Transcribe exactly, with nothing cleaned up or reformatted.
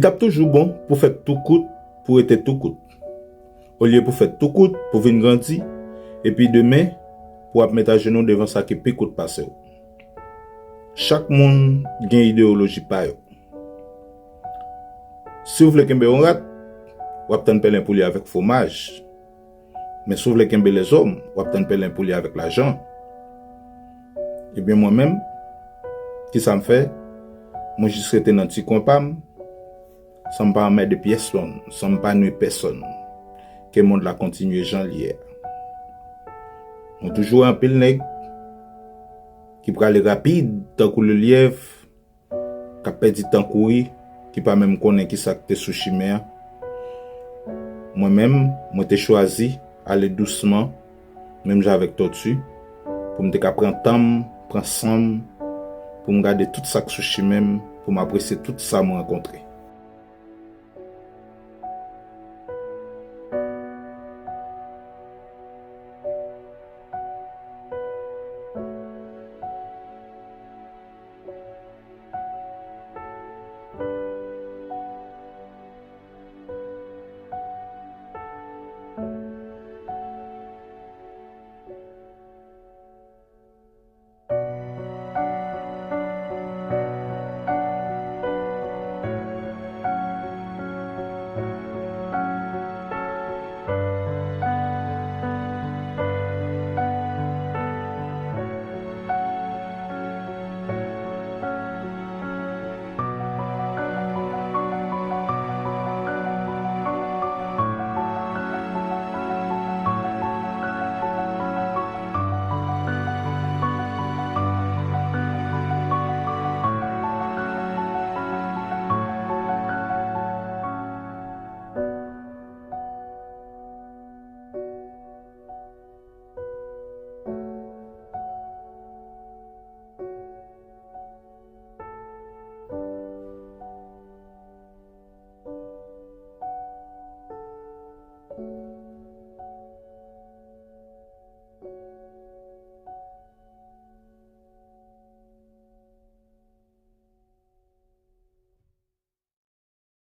Li t ap toujou bon pou fè tou kout, pou rete tou kout. Olye pou fè tou kout, pou vin grandi, epi demen, pou ap met ajenou devan sa ki pi kout pase w. Chak moun gen ideyoloji pa yo. Si w vle kenbe yon rat, w ap tann pèlen pou li avèk fwomaj. Men si w vle kenbe lèzòm, w ap tann pèlen pou li avèk lajan. Ebyen mwen menm, ki sa m fè? Mwen jis rete nan ti kwen pa m, san m pa anmède pyès moun, san m pa nwi pèsonn. Ke mond la kontinye jan l ye a. Mwen toujou wè anpil nèg ki prale rapid tankou lelyèv, k ap pèdi tan kouri, ki pa menm konnen ki sa k te sou chimen an. Mwen menm, mwen te chwazi ale dousman, menm jan avèk tòti, pou m te ka pran tan m, pran san m, pou m gade tout sa k sou chimen m, pou m apresye tout sa m rankontre.